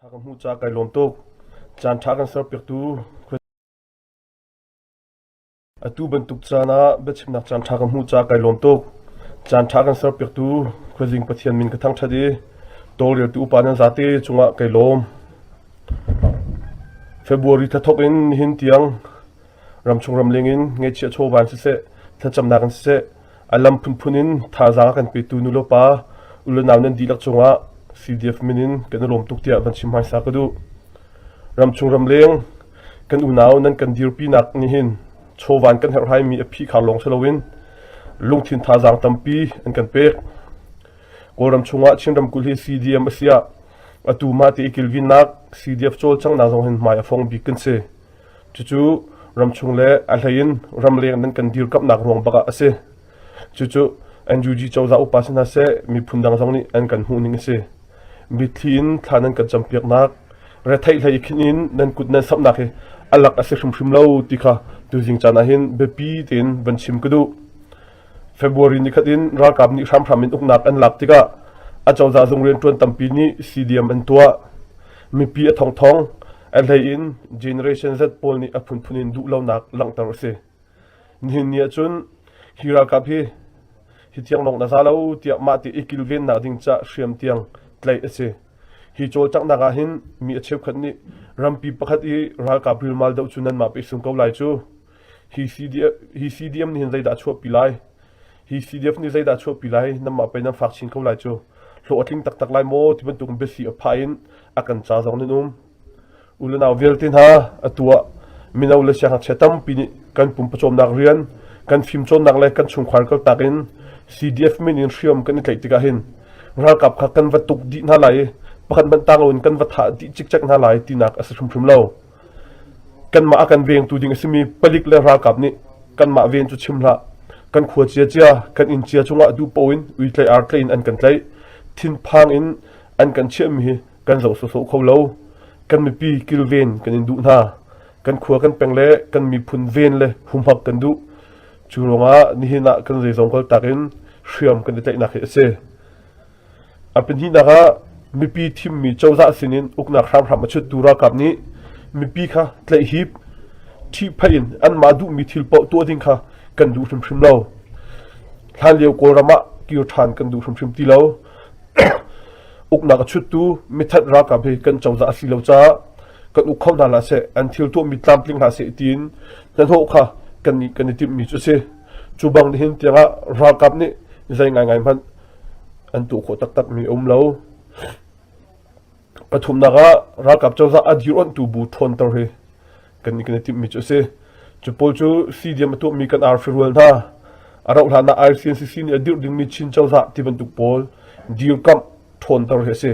Ṭha ka hmuh caah kai lawm tuk. Caan ṭha kan serpiaktu Atu bantuk caan ah biachimnak caan ṭha ka hmuh caah kai lawm tuk. Caan ṭha kan serpiaktu Khuazing Pathian min ka thangṭhat i tawlreltu upa nan zate cungah kai lawm. February thla thawk in nihin tiang ramchung ramleng in ngaihchiah chawva in siseh, thlacamnak in siseh, a lam phunphun in thazaang a kan petu nulepa u le nau nan dihlak cungah CDF min in kan i lawm tuk tiah van chim hmaisa ka duh. Ramchung ramleng kan unau nan kan dirpinak nih hin chawvan kan herhhaimi a phihkhar lawng si loin lungthin thazaang tampi an kan pek. Kawlram chungah Chin ramkulh hi CDM a si ah atu mah ti i kilvinnak CDF cawlcanghnak zong hin hmai a fong bik kan si. Cucu ramchung le a hlei in ramleng nan kan dirkamhnak ruang bak ah a si. Cucu NUG cozah upa si hna seh, miphun dang zong nih an kan hmuh ning a si. Mitthli in thla nan kan campiaknak, retheih hlei i khinh in nan kut nan samhnak hi a lak a si hrimhrim lo ti kha tuzing caan ah hin biapi tein van chim ka duh. February nikhat in ralkap nih hramhram in uknak an lak tikah acozah zung rianṭuan tampi nih CDM an tuah. Mipi a thongthong, a hlei in Generation Z pawl nih a phunphun in duhlonak langhter a si. Nihin ni ahcun hi ralkap hi hi tiang lawng na za lo tiah mah ti i kilvennak ding ca hriam tiang tlaih a si. Hi cawlcanghnak ah hin mi a cheukhat nih rampi pakhat i ralkap rilmal doh cu nanmah pe sung ko lai cu. Hi CDM nih hin zeidah a chuahpi lai? Hi CDF nih zeidah a chuahpi lai? Nanmah pei nan fak chin ko lai cu. Hlawh a tling taktak lai maw? Ti bantuk biasi a phah in a kan ca zong nan um. U le nau vialte hna, atu ah mino le siangngakchia tampi nih kan pum pawcawmnak rian, kan fimcawnnak le kan chungkhar kaltak in CDF min in hriam kan i tlaih tikah hin ralkap kha kan va tuk dih hna lai i pakhat hmanh tang loin kan va thah dih cikcek hna lai tinak a si hrimhrim lo. Kanmah a kan vengtu ding a simi palik le ralkap nih kanmah ven cu chim hlah. Kan khua ciacia, kan inn cia cungah duh paoh in uitlei artlei in an kan tlaih. Thinphang in an kan chiahmi hi kan zoh sawsawh kho lo. Kan mipi kilven kan in duh hna. Kan khua kan peng le kan miphun ven le humhak kan duh. Cu ruangah nihin ah kan zeizong kaltak in hriam kan i tlaihnak hi a si. A pahnihnak ah mipi thimmi cozah sinin uknak hramhram a chuttu ralkap nih mipi kha tlaihhip, ṭhihphaih in anmah duhmi thil paoh tuah ding kha kan duh hrimhrim lo. Hlanlio Kawlram ah kir ṭhan kan duh hrimhrim ti lo. Uknak a chuttu mithat ralkap hi kan cozah a si lo caah kan uk kho hna hlah seh, an thil tuahmi tlamtling hlah seh tiin hnahnawh kha kannih kan i timhmi cu a si. Cu bang nihin tiangah ralkap nih zei ngaingai hmanh an tuah khawh taktakmi a um lo. Pathumnak ah ralkap cozah a dir-onhtu bu ṭhawnter hi kan kan i timhmi cu a si. Cu pawl cu CDM a tuahmi kan arfi rual hna, a rauh hlan ah ICNCC nih a dirh dingmi Chin cozah ti bantuk pawl dirkamh ṭhawnter hi a si.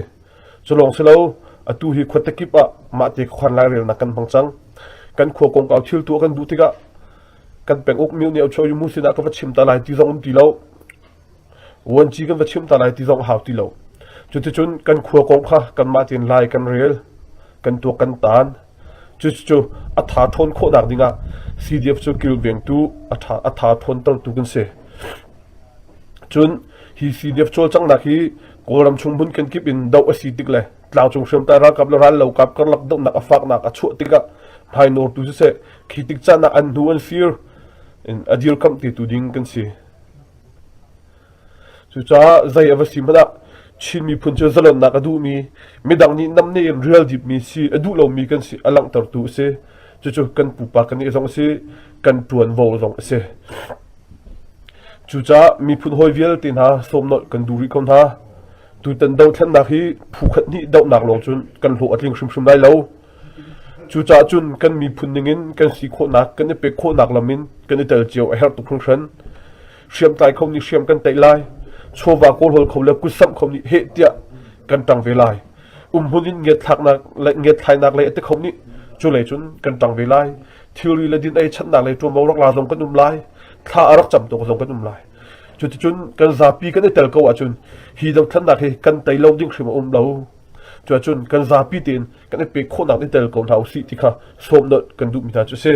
Cu lawng si lo, atu hi khuate kip ah mahte khuakhan lairelnak kan hmang cang. Kan khua kongkau thil tuah kan duh tikah kan penguk myo nih a mu sinah ka va chim ta lai ti zong um ti lo. Vuanci kan va chimh ta lai ti zong a hau ti lo. Cuticun kan khua kong kha kanmah tein lai kan rel, kan tuak kan taan. Cucu a tha ṭhawn khawhnak dingah CDF cu kilvengtu a ṭha a tha ṭhawntertu kan si. Cun hi CDF cawlcanghnak hi Kawlram chung hmun kenkip in doh a si tik le tlangcung hriamtlai ralkap le rallokap karlak dohnak a faknak a chuah tikah hmainawrtu siseh khi tik caan ah an hnu an sir in a dirkamh te tu ding kan si. Cucaah zei a va si hmanh ah Chin miphun cu zalonnak a duhmi, midang nih namneh in rialdipmi si a duh lomi kan si a langhtertu a si. Cucu kan pupa kan nih zong a si, kan ṭuanvo zong a si. Cucaah miphun hawi vialte hna sawmnolh kan duh rih ko hna. Tutan dothlennak hi phu khat hnih dohnak lawng cun kan hlawh a tling hrimhrim lai lo. Cucaah cun kan miphun ningin kan si khawhnak, kan i pek khawhnak lam in kan i tel cio a herh tuk hringhran. Hriamtlai kho nih hriam kan tei lai. Chawva kawlhawl kho le kutsamh kho nih heh tiah kan ṭang ve lai. Umhmun in ngiatthlaknak le ngiatthlainak lei a ti kho nih cu lei cun kan ṭang ve lai. Thilri le din ei chanhnak lei ṭuanvo rak la zong kan um lai. Thla a rak cam tuk zong kan um lai. Cuticun kan zapi kan i tel ko ahcun hi dothlennak hi kan tei lo ding hrim a um lo. Cuacun kan zapi tein kan i pek khawhnak i tel ko hna usih ti kha sawmnolh kan duhmi hna cu a si.